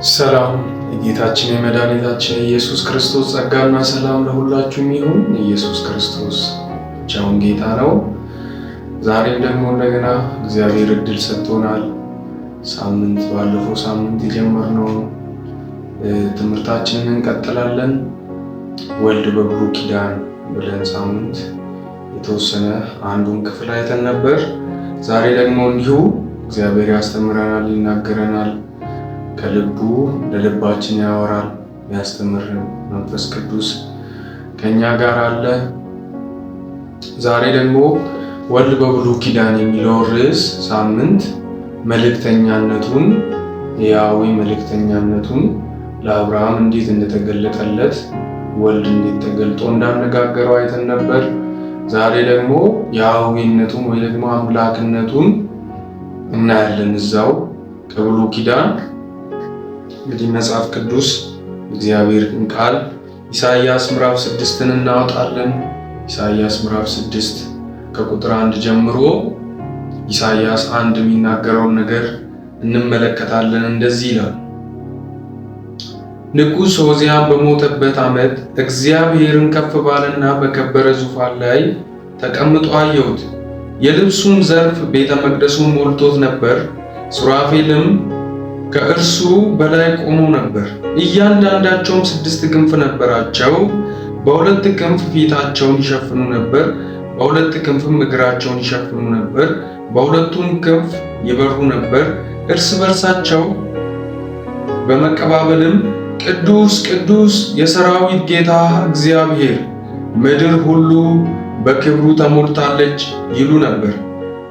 ሰላም የጌታችን የመድኃኒታችን የኢየሱስ ክርስቶስ ጸጋና ሰላም ለሁላችሁም ይሁን። ኢየሱስ ክርስቶስ ብቻውን ጌታ ነው። ዛሬም ደግሞ እንደገና እግዚአብሔር እድል ሰጥቶናል። ሳምንት ባለፈው ሳምንት የጀመርነው ትምህርታችንን እንቀጥላለን። ወልድ በብሉይ ኪዳን ብለን ሳምንት የተወሰነ አንዱን ክፍል አይተን ነበር። ዛሬ ደግሞ እንዲሁ እግዚአብሔር ያስተምረናል፣ ይናገረናል፣ ከልቡ ለልባችን ያወራል። ያስተምርን መንፈስ ቅዱስ ከኛ ጋር አለ። ዛሬ ደግሞ ወልድ በብሉይ ኪዳን የሚለው ርዕስ ሳምንት መልእክተኛነቱን ያዊ መልእክተኛነቱን ለአብርሃም እንዴት እንደተገለጠለት ወልድ እንዴት ተገልጦ እንዳነጋገረው አይተን ነበር። ዛሬ ደግሞ ያህዌነቱን ወይ ደግሞ አምላክነቱን እናያለን። እዛው ከብሉይ ኪዳን እንግዲህ መጽሐፍ ቅዱስ እግዚአብሔርን ቃል ኢሳይያስ ምዕራፍ 6ን እናወጣለን። ኢሳይያስ ምዕራፍ 6 ከቁጥር 1 ጀምሮ ኢሳይያስ 1 የሚናገረውን ነገር እንመለከታለን። እንደዚህ ይላል። ንጉሥ ዖዝያን በሞተበት ዓመት እግዚአብሔርን ከፍ ባለና በከበረ ዙፋን ላይ ተቀምጦ አየሁት። የልብሱም ዘርፍ ቤተ መቅደሱን ሞልቶት ነበር። ሱራፌልም ከእርሱ በላይ ቆሞ ነበር። እያንዳንዳቸውም 6 ክንፍ ነበራቸው። በሁለት ክንፍ ፊታቸውን ይሸፍኑ ነበር፣ በሁለት ክንፍም እግራቸውን ይሸፍኑ ነበር፣ በሁለቱም ክንፍ ይበሩ ነበር። እርስ በርሳቸው በመቀባበልም ቅዱስ ቅዱስ የሰራዊት ጌታ እግዚአብሔር ምድር ሁሉ በክብሩ ተሞልታለች ይሉ ነበር።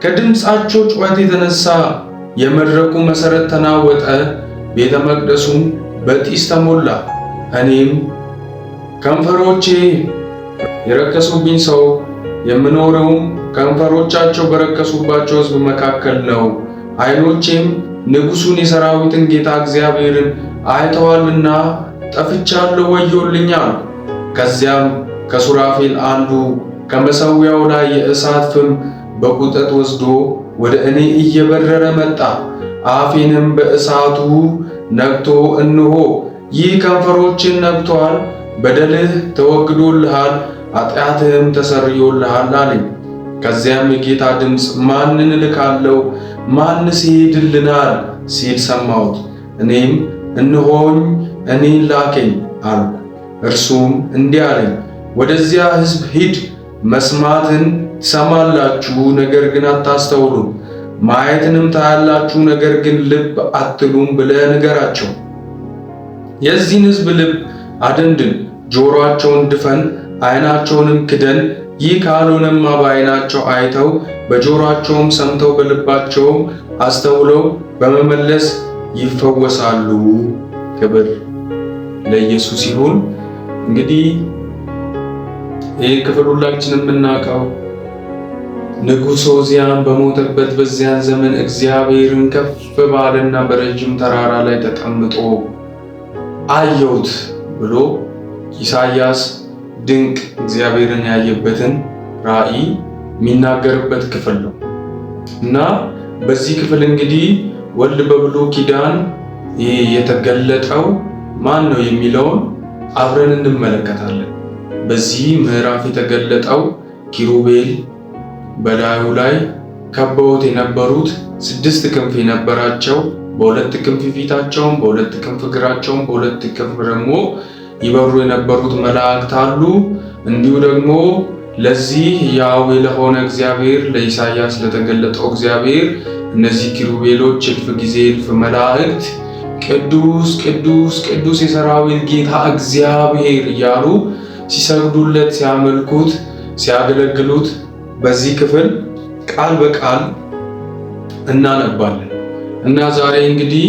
ከድምፃቸው ጩኸት የተነሳ የመድረኩ መሠረት ተናወጠ፣ ቤተ መቅደሱም በጢስ ተሞላ። እኔም ከንፈሮቼ የረከሱብኝ ሰው የምኖረውም ከንፈሮቻቸው በረከሱባቸው ሕዝብ መካከል ነው። ዓይኖቼም ንጉሡን የሰራዊትን ጌታ እግዚአብሔርን አይተዋልና ጠፍቻለሁ፣ ወዮልኝ አልኩ። ከዚያም ከሱራፌል አንዱ ከመሠዊያው ላይ የእሳት ፍም በቁጠት ወስዶ ወደ እኔ እየበረረ መጣ። አፌንም በእሳቱ ነክቶ እነሆ ይህ ከንፈሮችን ነክቶአል፣ በደልህ ተወግዶልሃል፣ ኃጢአትህም ተሰርዮልሃል አለኝ። ከዚያም የጌታ ድምፅ ማንን እልካለሁ? ማንስ ይሄድልናል? ሲል ሰማሁት። እኔም እነሆኝ እኔን ላከኝ አልኩ። እርሱም እንዲህ አለኝ፣ ወደዚያ ሕዝብ ሂድ፣ መስማትን ትሰማላችሁ፣ ነገር ግን አታስተውሉም፣ ማየትንም ታያላችሁ፣ ነገር ግን ልብ አትሉም ብለህ ንገራቸው። የዚህን ሕዝብ ልብ አደንድን፣ ጆሮአቸውን ድፈን፣ ዓይናቸውንም ክደን። ይህ ካልሆነማ በዓይናቸው አይተው በጆሮአቸውም ሰምተው በልባቸውም አስተውለው በመመለስ ይፈወሳሉ። ክብር ለኢየሱስ ይሁን። እንግዲህ ይህ ክፍል ሁላችንም የምናውቀው ንጉሥ ዖዝያን በሞተበት በዚያን ዘመን እግዚአብሔርን ከፍ ባለና በረጅም ተራራ ላይ ተቀምጦ አየሁት ብሎ ኢሳይያስ ድንቅ እግዚአብሔርን ያየበትን ራእይ የሚናገርበት ክፍል ነው እና በዚህ ክፍል እንግዲህ ወልድ በብሉይ ኪዳን የተገለጠው ማን ነው የሚለውን አብረን እንመለከታለን። በዚህ ምዕራፍ የተገለጠው ኪሩቤል በላዩ ላይ ከበውት የነበሩት 6 ክንፍ የነበራቸው በሁለት ክንፍ ፊታቸውን፣ በሁለት ክንፍ እግራቸውን፣ በሁለት ክንፍ ደግሞ ይበሩ የነበሩት መላእክት አሉ። እንዲሁ ደግሞ ለዚህ ያህዌ ለሆነ እግዚአብሔር ለኢሳይያስ ለተገለጠው እግዚአብሔር እነዚህ ኪሩቤሎች እልፍ ጊዜ እልፍ መላእክት ቅዱስ ቅዱስ ቅዱስ የሰራዊት ጌታ እግዚአብሔር እያሉ ሲሰግዱለት፣ ሲያመልኩት፣ ሲያገለግሉት በዚህ ክፍል ቃል በቃል እናነባለን እና ዛሬ እንግዲህ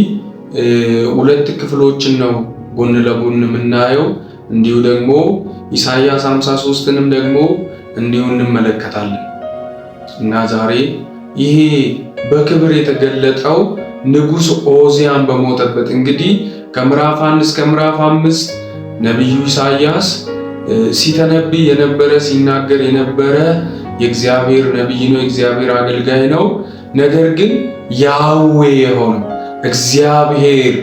ሁለት ክፍሎችን ነው ጎን ለጎን የምናየው። እንዲሁ ደግሞ ኢሳይያስ 53ንም ደግሞ እንዲሁ እንመለከታለን እና ዛሬ ይሄ በክብር የተገለጠው ንጉሥ ዖዝያን በሞተበት እንግዲህ ከምዕራፍ 1 እስከ ምዕራፍ 5 ነቢዩ ኢሳይያስ ሲተነብይ የነበረ ሲናገር የነበረ የእግዚአብሔር ነቢይ ነው፣ የእግዚአብሔር አገልጋይ ነው። ነገር ግን ያህዌ የሆነው እግዚአብሔር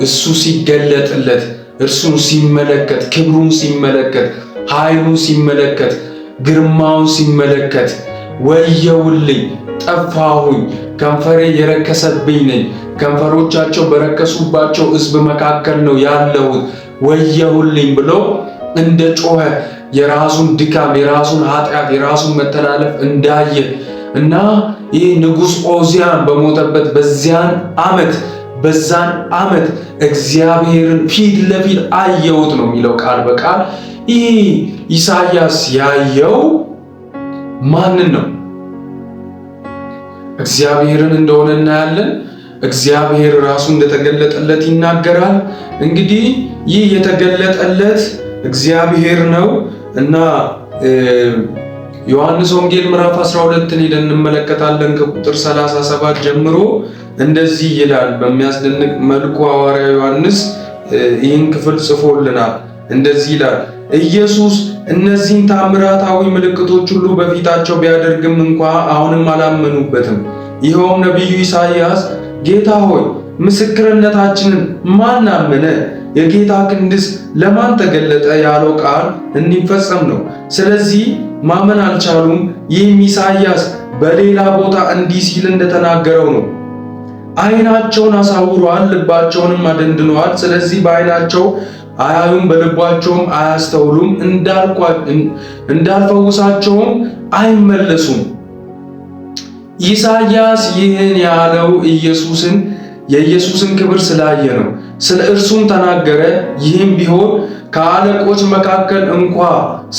እሱ ሲገለጥለት፣ እርሱን ሲመለከት፣ ክብሩን ሲመለከት፣ ኃይሉን ሲመለከት፣ ግርማውን ሲመለከት ወየውልኝ፣ ጠፋሁኝ፣ ከንፈሬ የረከሰብኝ ነኝ፣ ከንፈሮቻቸው በረከሱባቸው ሕዝብ መካከል ነው ያለሁት፣ ወየሁልኝ ብሎ እንደ ጮኸ፣ የራሱን ድካም፣ የራሱን ኃጢአት፣ የራሱን መተላለፍ እንዳየ እና ይህ ንጉሥ ኦዚያን በሞተበት በዚያን ዓመት፣ በዛን ዓመት እግዚአብሔርን ፊት ለፊት አየሁት ነው የሚለው ቃል በቃል። ይህ ኢሳይያስ ያየው ማንን ነው? እግዚአብሔርን እንደሆነ እናያለን። እግዚአብሔር ራሱ እንደተገለጠለት ይናገራል። እንግዲህ ይህ የተገለጠለት እግዚአብሔር ነው እና ዮሐንስ ወንጌል ምዕራፍ 12ን ሄደን እንመለከታለን። ከቁጥር 37 ጀምሮ እንደዚህ ይላል። በሚያስደንቅ መልኩ ሐዋርያው ዮሐንስ ይህን ክፍል ጽፎልናል። እንደዚህ ይላል፣ ኢየሱስ እነዚህን ታምራታዊ ምልክቶች ሁሉ በፊታቸው ቢያደርግም እንኳ አሁንም አላመኑበትም። ይኸውም ነቢዩ ኢሳይያስ ጌታ ሆይ፣ ምስክርነታችንን ማን አመነ? የጌታ ክንድስ ለማን ተገለጠ? ያለው ቃል እንዲፈጸም ነው። ስለዚህ ማመን አልቻሉም። ይህም ኢሳይያስ በሌላ ቦታ እንዲህ ሲል እንደተናገረው ነው። ዓይናቸውን አሳውረዋል፣ ልባቸውንም አደንድነዋል። ስለዚህ በዓይናቸው አያዩም፣ በልባቸውም አያስተውሉም፣ እንዳልፈውሳቸውም አይመለሱም። ኢሳይያስ ይህን ያለው የኢየሱስን ክብር ስላየ ነው። ስለ እርሱም ተናገረ። ይህም ቢሆን ከአለቆች መካከል እንኳ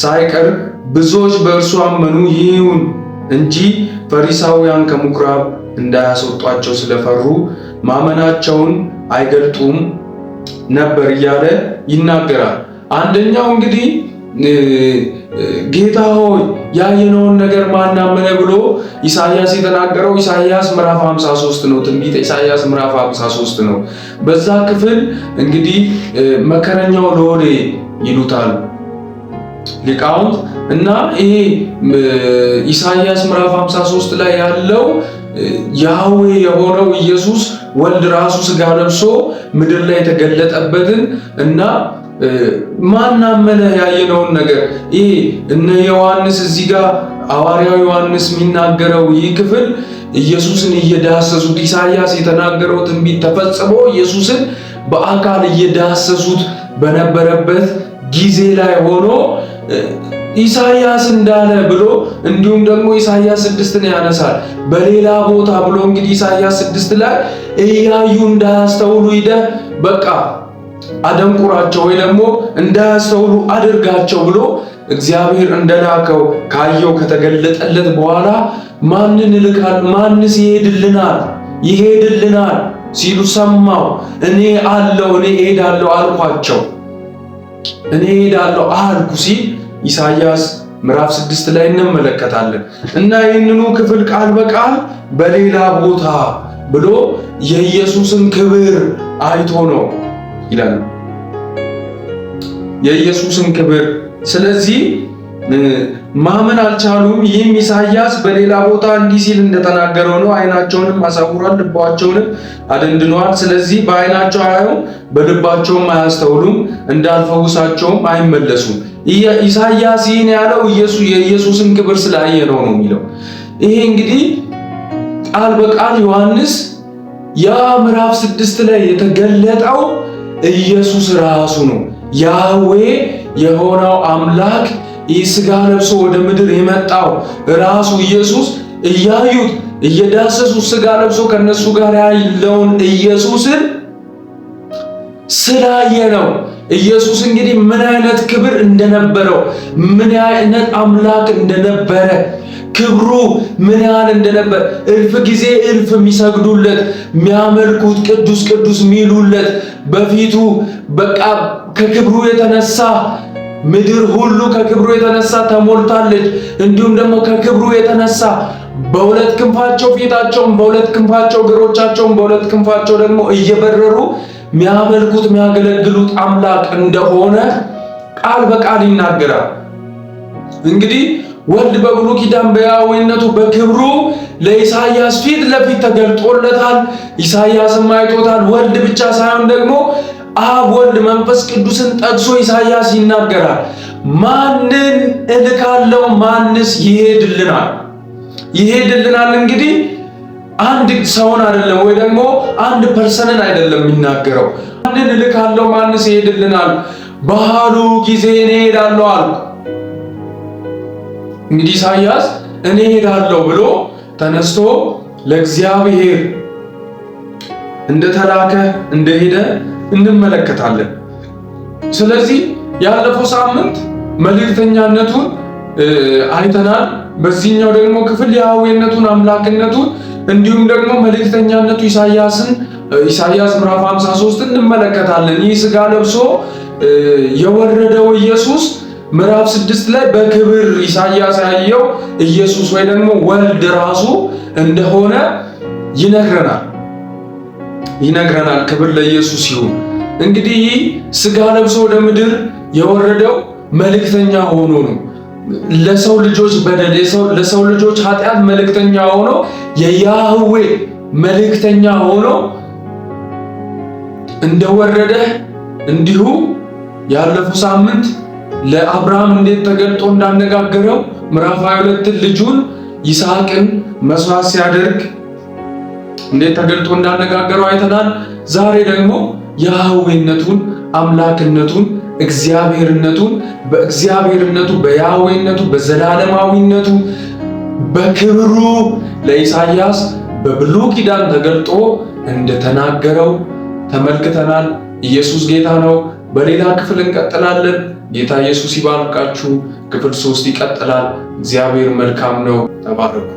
ሳይቀር ብዙዎች በእርሱ አመኑ። ይሁን እንጂ ፈሪሳውያን ከምኩራብ እንዳያስወጧቸው ስለፈሩ ማመናቸውን አይገልጡም ነበር እያለ ይናገራል። አንደኛው እንግዲህ ጌታ ሆይ፣ ያየነውን ነገር ማን አመነ ብሎ ኢሳይያስ የተናገረው ኢሳይያስ ምዕራፍ 53 ነው። ትንቢተ ኢሳይያስ ምዕራፍ 53 ነው። በዛ ክፍል እንግዲህ መከረኛው ሎሌ ይሉታል ሊቃውንት እና ይሄ ኢሳይያስ ምዕራፍ 53 ላይ ያለው ያህዌ የሆነው ኢየሱስ ወልድ ራሱ ስጋ ለብሶ ምድር ላይ የተገለጠበትን እና ማን አመነ ያየነውን ነገር፣ ይሄ እነ ዮሐንስ፣ እዚህ ጋር ሐዋርያው ዮሐንስ የሚናገረው ይህ ክፍል ኢየሱስን እየዳሰሱት፣ ኢሳይያስ የተናገረው ትንቢት ተፈጽሞ ኢየሱስን በአካል እየዳሰሱት በነበረበት ጊዜ ላይ ሆኖ ኢሳይያስ እንዳለ ብሎ፣ እንዲሁም ደግሞ ኢሳይያስ 6ን ያነሳል በሌላ ቦታ ብሎ። እንግዲህ ኢሳይያስ 6 ላይ እያዩ እንዳያስተውሉ ሂደህ በቃ አደንቁራቸው ወይ ደግሞ እንዳያስተውሉ አድርጋቸው ብሎ እግዚአብሔር እንደላከው ካየው፣ ከተገለጠለት በኋላ ማንን እልካለሁ? ማንስ ይሄድልናል ይሄድልናል ሲሉ ሰማው። እኔ አለሁ፣ እኔ እሄዳለሁ አልኳቸው፣ እኔ እሄዳለሁ አልኩ ሲል ኢሳይያስ ምዕራፍ 6 ላይ እንመለከታለን። እና ይህንኑ ክፍል ቃል በቃል በሌላ ቦታ ብሎ የኢየሱስን ክብር አይቶ ነው ይላል። የኢየሱስን ክብር፣ ስለዚህ ማመን አልቻሉም። ይህም ኢሳይያስ በሌላ ቦታ እንዲህ ሲል እንደተናገረው ነው። ዓይናቸውንም አሳውሯል፣ ልባቸውንም አደንድነዋል። ስለዚህ በዓይናቸው አያዩም፣ በልባቸውም አያስተውሉም፣ እንዳልፈውሳቸውም አይመለሱም። ኢሳይያስ ይህን ያለው የኢየሱስን ክብር ስላየ ነው ነው የሚለው። ይሄ እንግዲህ ቃል በቃል ዮሐንስ ያ ምዕራፍ 6 ላይ የተገለጠው ኢየሱስ ራሱ ነው። ያህዌ የሆነው አምላክ፣ ይህ ስጋ ለብሶ ወደ ምድር የመጣው ራሱ ኢየሱስ፣ እያዩት እየዳሰሱት ስጋ ለብሶ ከነሱ ጋር ያለውን ኢየሱስን ስላየ ነው። ኢየሱስ እንግዲህ ምን አይነት ክብር እንደነበረው፣ ምን አይነት አምላክ እንደነበረ፣ ክብሩ ምን ያህል እንደነበር፣ እልፍ ጊዜ እልፍ የሚሰግዱለት፣ የሚያመልኩት፣ ቅዱስ ቅዱስ የሚሉለት፣ በፊቱ በቃ ከክብሩ የተነሳ ምድር ሁሉ ከክብሩ የተነሳ ተሞልታለች። እንዲሁም ደግሞ ከክብሩ የተነሳ በሁለት ክንፋቸው ፊታቸውን፣ በሁለት ክንፋቸው እግሮቻቸውን፣ በሁለት ክንፋቸው ደግሞ እየበረሩ የሚያመልኩት፣ የሚያገለግሉት አምላክ እንደሆነ ቃል በቃል ይናገራል። እንግዲህ ወልድ በብሉይ ኪዳን በያህዌነቱ በክብሩ ለኢሳይያስ ፊት ለፊት ተገልጦለታል። ኢሳይያስም አይቶታል። ወልድ ብቻ ሳይሆን ደግሞ አብ፣ ወልድ፣ መንፈስ ቅዱስን ጠቅሶ ኢሳይያስ ይናገራል። ማንን እልካለሁ? ማንስ ይሄድልናል? ይሄድልናል እንግዲህ አንድ ሰውን አይደለም ወይ ደግሞ አንድ person ን አይደለም የሚናገረው። ማንን እልካለሁ? ማንስ ይሄድልናል? ባሉ ጊዜ እኔ እሄዳለሁ አልኩ። እንግዲህ ኢሳይያስ እኔ እሄዳለሁ ብሎ ተነስቶ ለእግዚአብሔር እንደተላከ እንደሄደ እንመለከታለን። ስለዚህ ያለፈው ሳምንት መልእክተኛነቱን አይተናል። በዚህኛው ደግሞ ክፍል ያህዌነቱን አምላክነቱን እንዲሁም ደግሞ መልእክተኛነቱ ኢሳይያስን ኢሳይያስ ምዕራፍ 53 እንመለከታለን። ይህ ስጋ ለብሶ የወረደው ኢየሱስ ምዕራፍ 6 ላይ በክብር ኢሳይያስ ያየው ኢየሱስ ወይ ደግሞ ወልድ ራሱ እንደሆነ ይነግረናል። ክብር ለኢየሱስ ይሁን። እንግዲህ ይህ ስጋ ለብሶ ወደ ምድር የወረደው መልእክተኛ ሆኖ ነው። ለሰው ልጆች በደል፣ ለሰው ልጆች ኃጢአት መልእክተኛ ሆኖ፣ የያህዌ መልእክተኛ ሆኖ እንደወረደ እንዲሁ ያለፈው ሳምንት ለአብርሃም እንዴት ተገልጦ እንዳነጋገረው ምዕራፍ 22 ልጁን ይስሐቅን መስዋዕት ሲያደርግ እንዴት ተገልጦ እንዳነጋገረው አይተናል። ዛሬ ደግሞ ያህዌነቱን፣ አምላክነቱን፣ እግዚአብሔርነቱን፣ በእግዚአብሔርነቱ፣ በያህዌነቱ፣ በዘላለማዊነቱ፣ በክብሩ ለኢሳይያስ በብሉይ ኪዳን ተገልጦ እንደተናገረው ተመልክተናል። ኢየሱስ ጌታ ነው። በሌላ ክፍል እንቀጥላለን። ጌታ ኢየሱስ ይባርካችሁ። ክፍል 3 ይቀጥላል። እግዚአብሔር መልካም ነው። ተባረኩ።